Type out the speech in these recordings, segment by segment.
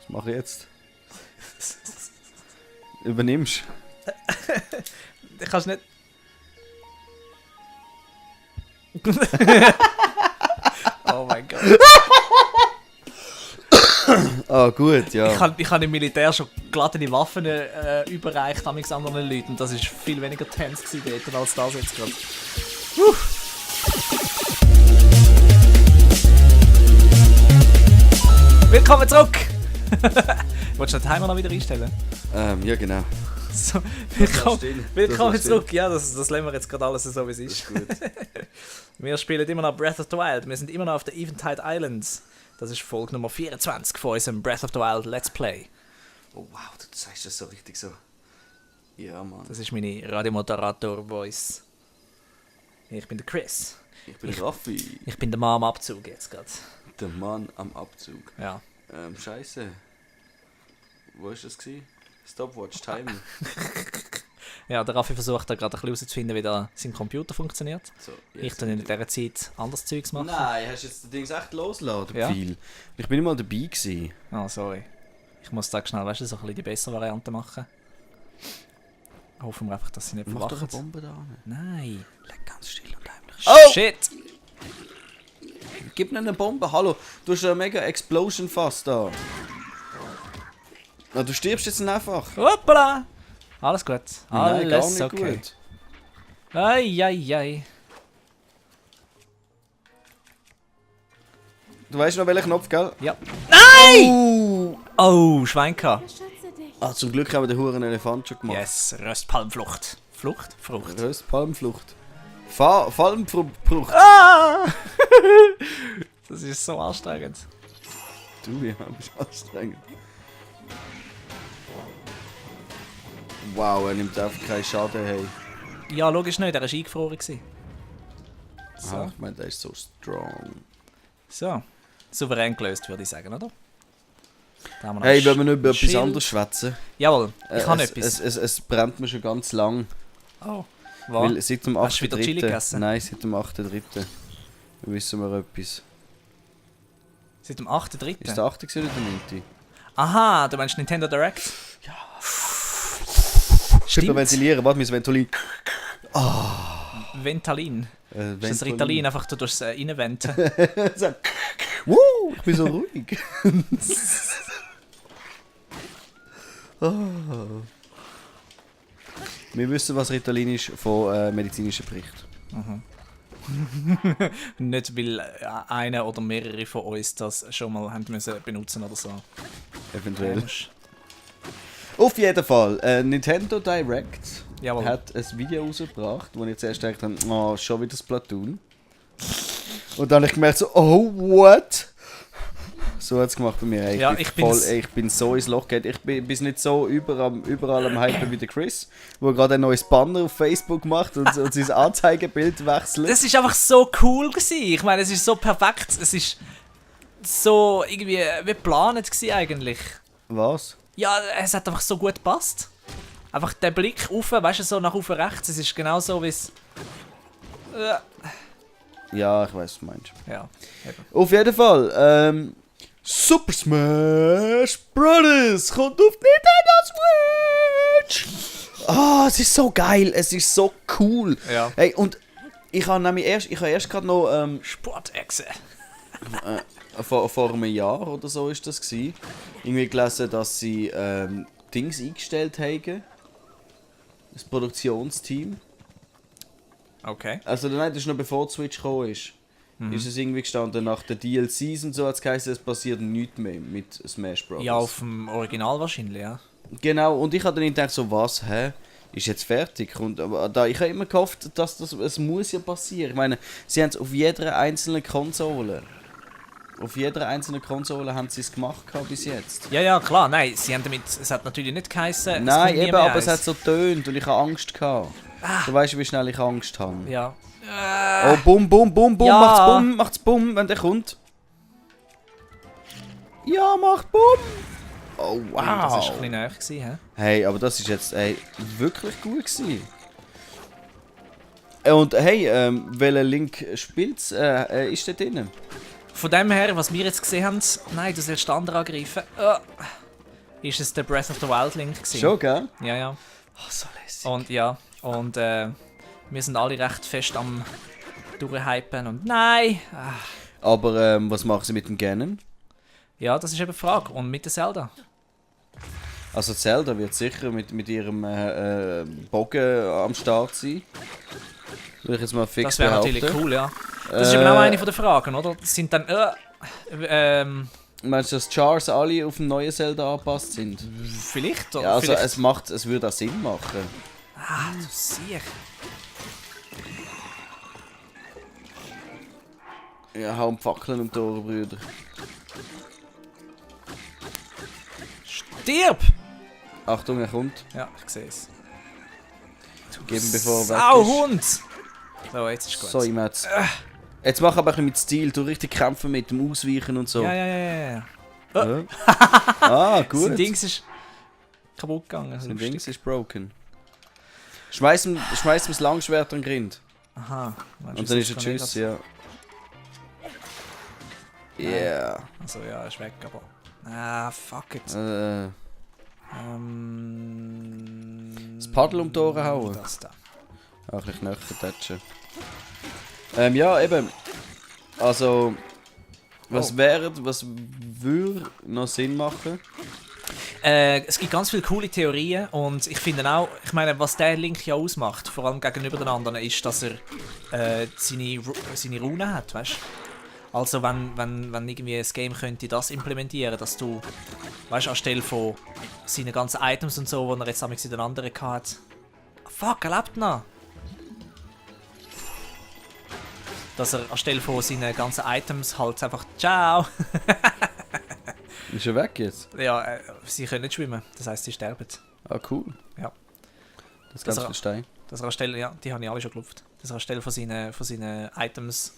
Was mache ich jetzt? Übernimmst. Du kannst nicht... Oh mein Gott. Ah, gut, ja. Ich habe im Militär schon glatte Waffen überreicht an anderen Leuten. Das war viel weniger tense dort als das jetzt gerade. Willkommen zurück! Wolltest du den Timer noch wieder einstellen? Ja, genau. So, still. willkommen Das zurück. Ja, das lassen wir jetzt gerade alles so, wie es ist. Das ist gut. Wir spielen immer noch Breath of the Wild. Wir sind immer noch auf der Eventide Islands. Das ist Folge Nummer 24 von unserem Breath of the Wild Let's Play. Oh wow, du sagst das so richtig so. Ja, Mann. Das ist meine Radiomoderator-Voice. Ich bin der Chris. Ich bin Raffi, Ich bin der Mann am Abzug jetzt gerade. der Mann am Abzug. Ja. Scheiße. Wo ist das gewesen? Stopwatch, Timer. Ja, der Raffi versucht da gerade ein bisschen herauszufinden, wie da sein Computer funktioniert. So, Ich dann in dieser Zeit anderes Zeugs machen. Nein, hast du jetzt das Ding echt losgelassen, Ja. Pfeil? Ich bin nicht mal dabei gewesen. Oh, sorry. Ich muss da schnell, weißt du, so ein bisschen die bessere Variante machen. Hoffen wir einfach, dass sie nicht Mach doch eine verwachen. Bombe da hin. Nein. Leg ganz still und heimlich. Oh! Shit! Gib mir eine Bombe, hallo. Du hast eine mega Explosion fast da. Na, du stirbst jetzt einfach. Hoppala! Alles gut. Nein, gar Alles nicht okay. gut. Ei. Du weißt noch welchen Knopf, gell? Ja. Nein! Uh. Oh, Schweinka. Beschütze dich. Ah, zum Glück haben wir den Huren Elefant schon gemacht. Yes, Röstpalmflucht. Frucht? Palmflucht. Palmfrucht. Ah! Das ist so anstrengend. Du, ja, bist anstrengend. Wow, er nimmt einfach keinen Schaden, hey. Ja, logisch nicht, er war eingefroren. So. So. Ich meine, der ist so strong. So. Souverän gelöst, würde ich sagen, oder? Da haben wir noch Hey, wenn wir nicht über etwas Schild. anderes schwätzen. Jawohl, ich habe es, etwas. es brennt mir schon ganz lang. Oh, Weil was? seit dem Hast du wieder Chili 8.3. gegessen? Nein, seit dem 8.3. wissen wir etwas. Seit dem 8.3. Ist der 8. oder der 9.? Aha, du meinst Nintendo Direct? Ja. Stimmt. Hyperventilieren, warte, mein Ventilin. Ventalin. Ist das Ritalin einfach, du tust es reinwenden? So, ich bin so ruhig. Oh. Wir wissen, was Ritalin ist von medizinischen Berichten. Nicht, weil einer oder mehrere von uns das schon mal haben müssen benutzen oder so. Eventuell. Auf jeden Fall, Nintendo Direct Jawohl. hat ein Video rausgebracht, wo ich zuerst dachte, oh, schon wieder Splatoon. Und dann habe ich gemerkt, so, oh, what? So hat es gemacht bei mir. Ey, Ja, ich bin so ins Loch gegangen. Ich bin nicht so überall am Hypen wie der Chris, wo gerade ein neues Banner auf Facebook macht und sein Anzeigebild wechselt. Das ist einfach so cool gewesen. Ich meine, es ist so perfekt. Es ist so irgendwie wie geplant gewesen eigentlich. Was? Ja, es hat einfach so gut gepasst. Einfach der Blick rauf, weißt du, so nach oben rechts. Es ist genau so wie es. Ja, ich weiß, was du meinst. Ja, eben. Auf jeden Fall, Super Smash Brothers kommt auf Nintendo Switch! Ah, es ist so geil, es ist so cool. Ja. Hey, und ich habe nämlich erst gerade noch Sportechse. vor einem Jahr oder so ist das gewesen, irgendwie gelesen, dass sie Dings eingestellt haben. Das Produktionsteam. Okay. Also nein, das ist noch bevor die Switch gekommen ist. Ist es irgendwie gestanden, nach den DLCs und so hat es geheißen, es passiert nichts mehr mit Smash Bros. Ja, auf dem Original wahrscheinlich, ja. Genau, und ich habe dann gedacht so, was, hä? Ist jetzt fertig? Und aber da, ich habe immer gehofft, dass es muss ja passieren. Ich meine, sie haben es auf jeder einzelnen Konsole. Auf jeder einzelnen Konsole haben sie es gemacht bis jetzt. Ja, klar, nein, sie haben damit, es hat natürlich nicht geheißen, Nein, eben, aber es hat eins. so tönt und ich habe Angst gehabt. Du weißt, wie schnell ich Angst habe. Ja. Oh, bum, Ja. macht's bum, wenn der kommt. Ja, macht bum. Oh, wow. Das war ein bisschen näher gewesen, hä? Hey, aber das ist jetzt wirklich gut gewesen. Und hey, welcher Link spielt's? Ist da drin? Von dem her, was wir jetzt gesehen haben, nein, du sollst den anderen angreifen, ist es der Breath of the Wild Link gewesen. Schon, gell? Ja, ja. Oh, so lässig. Und wir sind alle recht fest am durchhypen und nein! Aber was machen sie mit dem Ganon? Ja, das ist eben die Frage. Und mit der Zelda? Also Zelda wird sicher mit ihrem Bogen am Start sein. Würde ich jetzt mal fix Das wäre behaupten. natürlich cool, ja. Das ist eben auch eine von den Fragen, oder? Das sind dann... Meinst du, dass die Chars alle auf dem neuen Zelda angepasst sind? vielleicht, oder? Ja, also vielleicht. es würde auch Sinn machen. Du siehst. Ja, hau Fackeln um die Ohren, Brüder. Stirb! Achtung, er kommt. Ja, ich sehe es. Geben bevor er weg Sau ist. Hund! So, jetzt ist gut. So, ich jetzt. Jetzt mach aber ein bisschen mit Stil, du richtig kämpfen mit dem Ausweichen und so. Ja. Ja. Sein Gut. Dings ist kaputt gegangen. Sein Dings ist broken. Schmeiß ihm das Langschwert an den Grind. Aha. Und dann ist er tschüss, ja. Yeah. Also ja, er ist weg, aber... fuck it. Das Paddel um die Ohren hauen. Das da. Auch ein bisschen Knöchel tätschen. Ja, eben. Also... Was würde noch Sinn machen? Es gibt ganz viele coole Theorien und ich finde auch, ich meine, was der Link ja ausmacht, vor allem gegenüber den anderen, ist, dass er seine Runen hat, weißt du? Also wenn irgendwie ein Game könnte das implementieren, dass du, weißt du, anstelle von seinen ganzen Items und so, die er jetzt in den anderen hat. Fuck, er lebt noch! Dass er anstelle von seinen ganzen Items halt einfach ciao! Ist er weg jetzt? Ja, sie können nicht schwimmen, das heisst, sie sterben. Ah, cool. Ja. Das ganz viel Stein. Dass er anstelle, ja, die habe ich alle schon gelupft. Dass er anstelle von seinen Items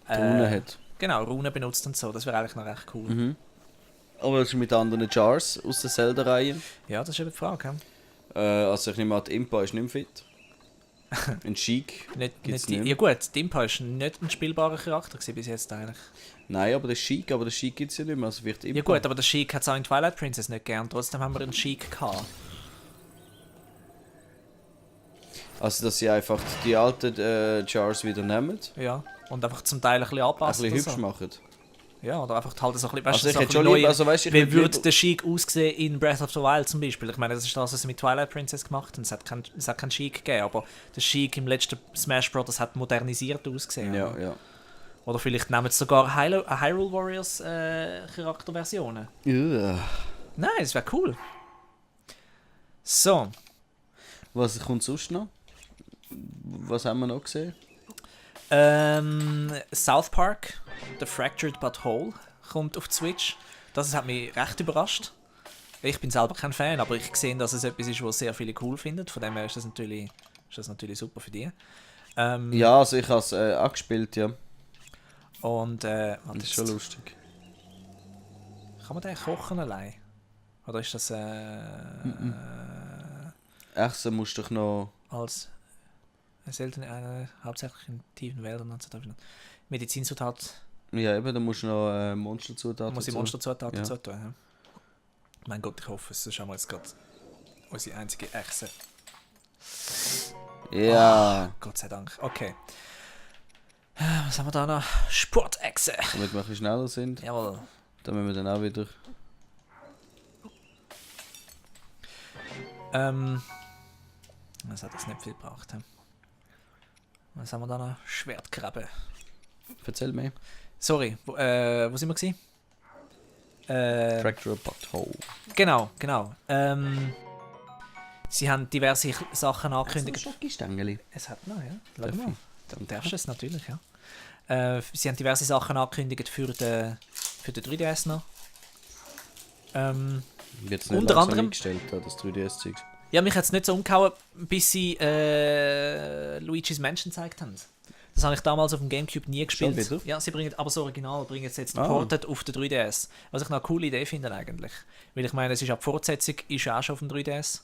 Runen hat. Genau, Runen benutzt und so, das wäre eigentlich noch recht cool. Mhm. Aber was ist mit anderen Jars aus der Zelda-Reihe? Ja, das ist eben die Frage. Also ich nehme an, die Impa ist nicht mehr fit. Ein Sheik gibt's nicht mehr. Ja gut, die Impa ist nicht ein spielbarer Charakter gewesen bis jetzt eigentlich. Nein, aber der Sheik gibt es ja nicht mehr, also wird Impa. Ja gut, aber der Sheik hat es auch in Twilight Princess nicht gern, trotzdem haben wir einen Sheik gehabt. Also dass sie einfach die alten Jars wieder nehmen. Ja, und einfach zum Teil ein bisschen Ein anpassen. bisschen hübsch so. machen. Ja, oder einfach halt so ein bisschen, Also ich so hätte schon neu, lieber, also weißt, ich wie würd würde lieber- der Sheik aussehen in Breath of the Wild zum Beispiel? Ich meine, das ist das, was sie mit Twilight Princess gemacht haben. Es hat keinen Sheik gegeben, aber der Sheik im letzten Smash Bros. Hat modernisiert ausgesehen. Ja, ja. Oder vielleicht nehmen sie sogar Hyrule Warriors Charakterversionen. Ja. Nein, das wäre cool. So. Was kommt sonst noch? Was haben wir noch gesehen? South Park, The Fractured But Whole, kommt auf die Switch. Das hat mich recht überrascht. Ich bin selber kein Fan, aber ich sehe, dass es etwas ist, was sehr viele cool finden. Von dem her ist das natürlich super für die. Ja, also ich habe es angespielt, ja. Und Das ist schon lustig. kann man den kochen allein? Oder ist das Essen musst du doch noch... als selten hauptsächlich in tiefen Wäldern anzutreffen? Medizinzutat. Ja, eben, da musst du noch Monsterzutaten Muss ich dazu. Monsterzutaten Ja. dazu tun. Ja. Mein Gott, ich hoffe, sonst haben wir jetzt gerade unsere einzige Echse. Ja. Gott sei Dank. Okay. Was haben wir da noch? Sportechse. Damit wir ein bisschen schneller sind. Jawohl. Dann müssen wir dann auch wieder... Das hat jetzt nicht viel gebraucht. He? Was haben wir da noch? Schwertkrabbe. Erzähl mir. Sorry, wo sind wir gewesen? Fracture Butthole. Genau. Sie haben diverse Sachen angekündigt. Schokostängeli. Es hat noch, ja. Schau Darf mal. ich? Dann darfst du es natürlich, ja. Sie haben diverse Sachen angekündigt für den 3DS noch. Jetzt Unter anderem- eingestellt, das 3DS-Zeug. Ja, mich hat es nicht so umgehauen, bis sie Luigi's Mansion gezeigt haben. Das habe ich damals auf dem Gamecube nie gespielt. Schon wieder? Ja, sie bringen, aber das Original bringen es jetzt Ah. ported auf den 3DS. Was ich noch eine coole Idee finde eigentlich. Weil ich meine, es ist ab Fortsetzung, ist ja auch schon auf dem 3DS.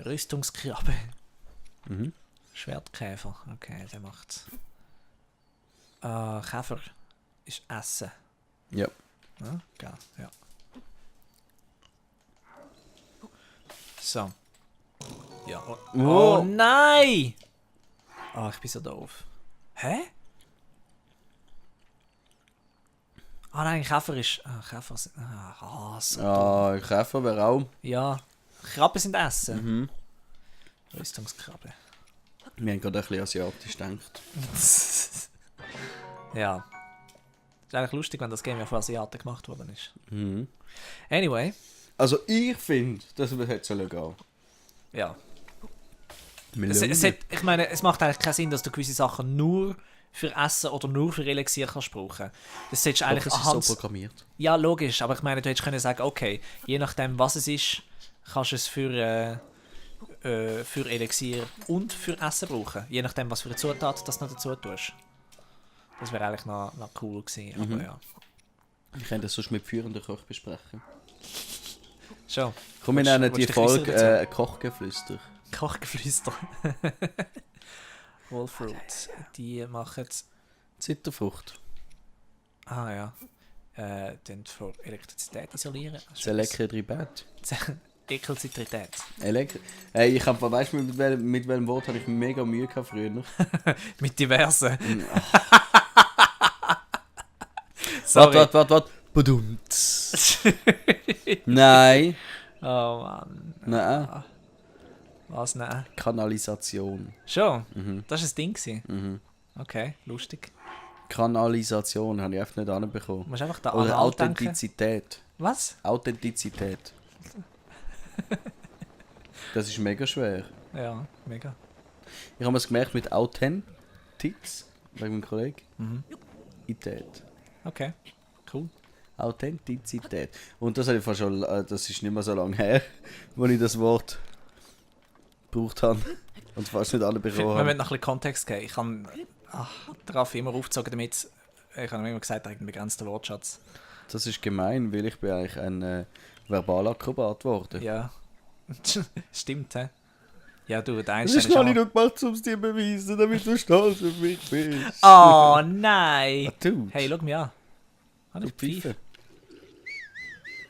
Rüstungskrabbe. Mhm. Schwertkäfer. Okay, der macht. Käfer. ist Essen. Ja. Ja, geil, ja. So. Ja. Oh, Oh. oh nein! Ah, ich bin so doof. Hä? Ah nein, Käfer ist... Ah, Käfer sind... Ah, so dumm. Ah, Käfer wäre auch. Ja. Krabben sind Essen. Mhm. Rüstungskrabbe. Wir haben gerade ein bisschen asiatisch gedacht. Ja. Ist eigentlich lustig, wenn das Game ja von Asiaten gemacht worden ist. Mhm. Anyway. Also ich finde, das hätte sollen gehen. Ja. Melone. Ich meine, es macht eigentlich keinen Sinn, dass du gewisse Sachen nur für Essen oder nur für Elixier kannst brauchen. Das solltest du eigentlich Das ist anhand... so programmiert. Ja, logisch, aber ich meine, du hättest können sagen, okay, je nachdem was es ist, kannst du es für Elixier und für Essen brauchen. Je nachdem, was für eine Zutat das noch dazu tust. Das wäre eigentlich noch cool gewesen, aber ja. Ich könnte das sonst mit führenden Koch besprechen. Schon. Komm, wir nennen die Willst du dich Folge äußern Kochgeflüster. Kochgeflüster. Wallfruit. Die machen... Zitterfrucht. Ah ja. Den für Elektrizität isolieren. Selektribät. Ekelzitrität. Hey, ich habe, weißt du, mit welchem Wort habe ich mega Mühe gehabt früher? Mit diversen. Warte. Badummt. Nein. Oh Mann. Nein. Was, nein? Kanalisation. Schon? Das war ein Ding gewesen? Okay, lustig. Kanalisation habe ich einfach nicht anbekommen. Du musst einfach da Oder Anhalt denken. Authentizität. Was? Authentizität. Das ist mega schwer. Ja, mega. Ich habe es gemerkt mit Authentiz, wegen meinem Kollegen. Ität. Okay, cool. Authentizität. Und das habe ich fast schon, das ist nicht mehr so lange her, als ich das Wort gebraucht habe. Und fast nicht alle Wir bekommen müssen haben. noch ein bisschen Kontext geben. Ich habe darauf immer aufgezogen, damit ich habe immer gesagt, einen begrenzten Wortschatz. Das ist gemein, weil ich bin eigentlich ein Verbalakrobat geworden. Ja. Stimmt, hä? Ja, du, der Das Einstein ist noch nicht nur gemacht, um es dir zu beweisen, damit du stolz auf mich bist. Oh nein! Du, Hey, schau mich an. Habe du ich Pfeife?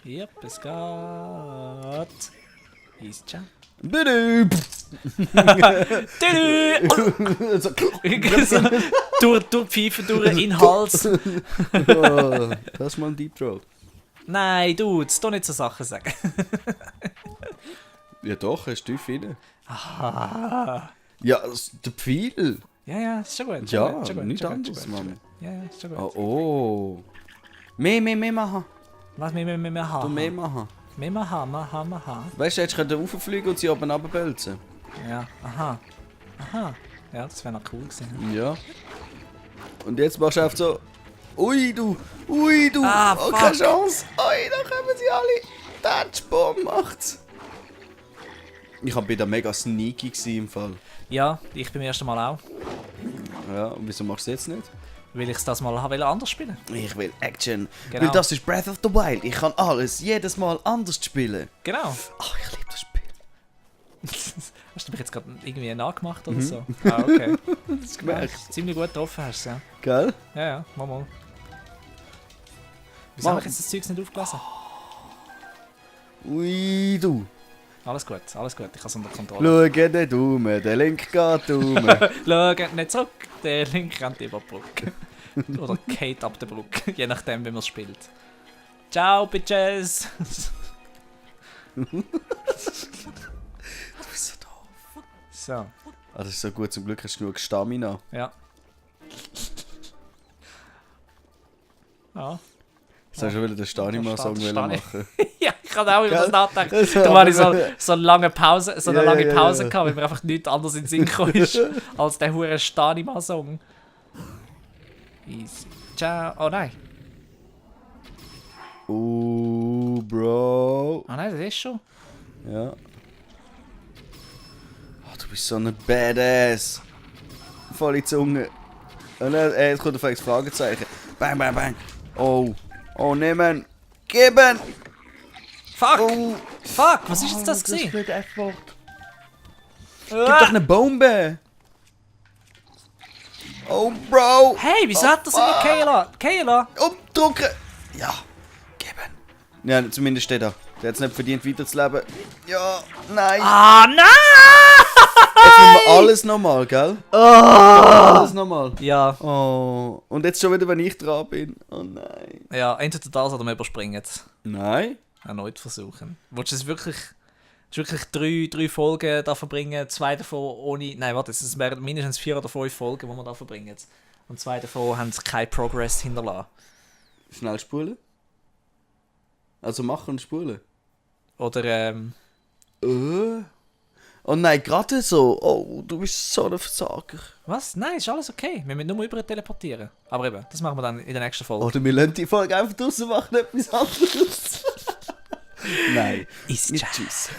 Pfeife. Yep, es geht. Easy jump. Bitte! So, durch die Pfeife, durch in den Hals. Oh, das ist mal ein Deep Throat. Nein, du, das doch nicht so Sachen sagen. Ja doch, er ist tief rein. Ah. Ja, der Pfeil. Ja, ist schon gut. Ja, schon gut, nicht schon gut, anders, schon gut, schon Mann. gut. Ja, ist schon gut. Oh. Mehr machen. Was, mehr Du haben? mehr machen. Mehr machen. Weißt du, jetzt könnt ihr rauffliegen und sie oben runterbölzen. Ja, aha. Ja, das wäre noch cool gewesen. Ja. Und jetzt machst du einfach so. Ui du. Ah, oh, fuck. keine Chance. Ui, da kommen sie alle. Touchbomb macht's. Ich bin da mega sneaky gewesen im Fall. Ja, ich beim ersten Mal auch. Ja, und wieso machst du es jetzt nicht? Weil ich das mal anders spielen. Ich will Action. Genau. Weil das ist Breath of the Wild. Ich kann alles jedes Mal anders spielen. Genau. Ach, ich liebe das Spiel. Hast du mich jetzt gerade irgendwie nachgemacht oder so? Ah, okay. Das ist gemerkt. Ja, ziemlich gut getroffen hast du ja. Gell? Ja, mal. Wieso Mal. habe ich jetzt das Zeugs nicht aufgelesen? Ui du. Alles gut, ich habe es unter Kontrolle. Schau den Daumen, der Link geht Daumen. Schau nicht zurück, der Link rennt über die Brücke. Oder geht ab der Brücke, je nachdem wie man es spielt. Ciao, Bitches! Du bist so doof. So, Ah, das ist so gut, zum Glück hast du genug Stamina. ja. Ja. Jetzt hast du schon wieder den Stamina-Song Stani. machen. Ja, ich habe auch über das Gell? nachgedacht. Das Da war ich aber- so eine lange Pause, so eine Ja, lange ja, Pause ja. gehabt, weil mir einfach nichts anderes in den Sinn gekommen ist, als der hure Stanima-Song. Easy. Ciao. Oh nein. Bro. Ah nein, das ist schon. Ja. Oh, du bist so ein Badass. Volle Zunge. Und dann, jetzt kommt auf das Fragezeichen. Bang, bang, bang. Oh, nehmen. Geben. Fuck! Oh. Fuck! Was ist jetzt das Das gewesen? ist nicht F-Wort. Gib doch eine Bombe. Oh, Bro! Hey, wieso hat das nicht Kayla? Kayla! Umdrucken! Ja, geben. Ja, zumindest steht da. Der hat es nicht verdient, weiterzuleben. Ja, nein. Ah, nein! Jetzt machen wir alles normal, gell? Alles normal. Ja. Oh, und jetzt schon wieder, wenn ich dran bin. Oh nein. Ja, entweder das oder wir überspringen es. Nein? Erneut versuchen. Willst du es wirklich... drei Folgen da verbringen, 2 davon ohne... Nein, warte, es wären mindestens 4 oder 5 Folgen, die wir da verbringen. Und 2 davon haben keinen Progress hinterlassen. Schnell spulen. Also machen und spulen. Oder, Oh nein, gerade so. Oh, du bist so ein Versager. Was? Nein, ist alles okay. Wir müssen nur über teleportieren. Aber eben, das machen wir dann in der nächsten Folge. Oder wir lassen die Folge einfach draussen machen, etwas anderes. Nein. Ist Tschüss.